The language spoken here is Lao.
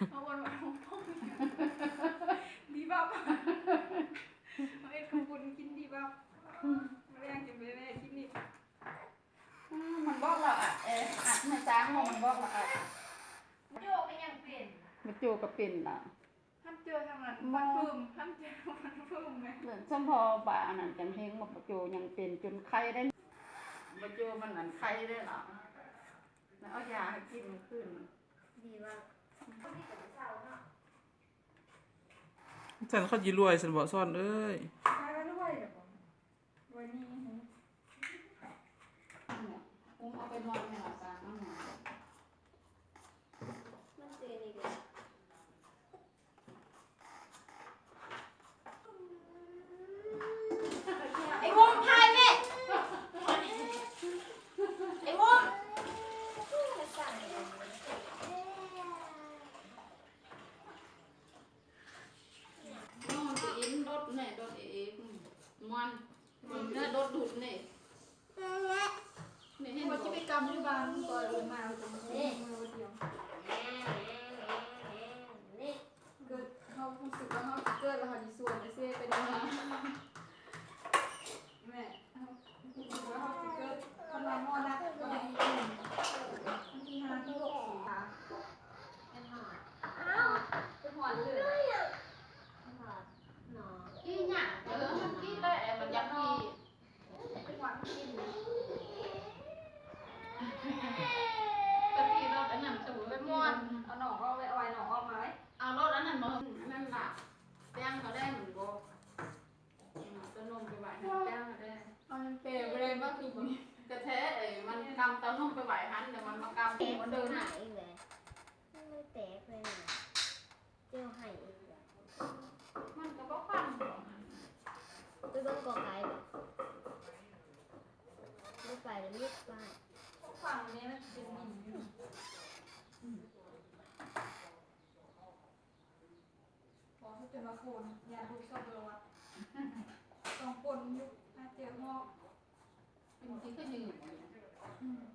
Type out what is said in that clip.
ເອົາບ່ອນວ່າ ດີບັບ ເຮັດຂອງບຸນກິນດີບັບ ມື້ແລງຈະໄປແວ່ກິນອີກ. ອືມ ມັນບອກລາວອັດ ເອີ ອັດໃຫ້ສ້າງ ມັນບອກລາວອັດ. ໂຈກໍຍັງເປັນ ບໍ່ໂຈກໍເປັນລະ. ຫ້າມເຈີທາງນັ້ນ ບໍ່ ພັນປຶ້ມ ຫ້າມເຈີພັນປຶ້ມແມ່ນ. ສົມພໍວ່າອັນນັ້ນຈັ່ງເຮັງ ບໍ່ໂຈຍັງເປັນຈົນໄຂ້ໄດ້. ບໍ່ໂຈມັນອັນໄຂ້ໄດ້ລະ ແລ້ວເອົາຢາໃຫ້ກິນມື້ຄືນ. ດີວ່າ ຊັ້ນເຂົາຊິລວຍຊັ້ນບໍ ສອນເອີຍ? ໄດ້ລະລວຍແລ້ວບໍ? ລວຍນີ້ ອຸ້ມເອົາໄປນອນແມ່ລະ ສາງເອົາແມ່. ມັນເປັນອີກແລ້ວ. ໄອ້ວອມ ພາຍແມ່ ໄອ້ວອມ ນອນຊິອິນ ລົດແນ່ ລົດເອ ມ່ວນ ເບິ່ງເດີ ລົດດູດນີ້ ນີ້ເຫັນບໍ່? ວ່າຊິໄປກຳຢູ່ບ້ານ ກໍເອີ້ນມາ ເອີ ເອົາໄປກຳ ເອີ ດຽວ ນີ້ ເກີດເຮົາຮູ້ສຶກວ່າເຮົາຊິເກີດແລ້ວ ເຮົາຊິຊວນໄປເຊໄປນອນ ແມ່ ເຮົາຮູ້ສຶກວ່າເຮົາຊິເກີດ ຄັນວ່າໝໍນັດກໍດີ ວັນທີຫ້າ ທີຫົກ ສິງຫາ ແມ່ນຫອດ ອ້າວ ໄປຫອດເລີຍ ໄປຫອດເນາະ ອີຫຍັງ ເອີ ມັນກິນໄດ້ ມັນຢາກກິນ. ໄປຂີ່ລົດອັນນັ້ນສູ ໄປມ່ວນ ເອົານ້ອງອອກໄວ້ ເອົານ້ອງອອກມາໄວ້ ເອົາລົດອັນນັ້ນມາ ນັ້ນລະ ແປ້ງເຂົາໄດ້ມັນບໍ່ ເອົາເຕົ້ານົມໄປໄວ້ຫັ້ນ ແປ້ງເຂົາໄດ້ ເອົາແປງບໍ່ໄດ້ມາຄື ກະແທ້ ເອີ ມັນກຳເຕົ້ານົມໄປໄວ້ຫັ້ນ ແລ້ວມັນມາກຳ ມັນເດີນ ມັນແຕກເລີຍນະ. ເຈົ້າໃຫ້ອີກແລ້ວ ມັນກໍບໍ່ຟັງ ໄປເບິ່ງກອໄກ່ບໍ? ບໍ່ໄປແລ້ວ ມີໄປ ບໍ່ຟັງແມ່ ມັນຊິເປັນໝິ່ນຢູ່ ອືມ ພໍເຂົາຈະມາໂຄນ ຢ້ານລູກຊອບໂລອະ ຕ້ອງປົນຢູ່ ຫາເຈີຮອກ ມັນຊິຄືຍືດ ອືມ.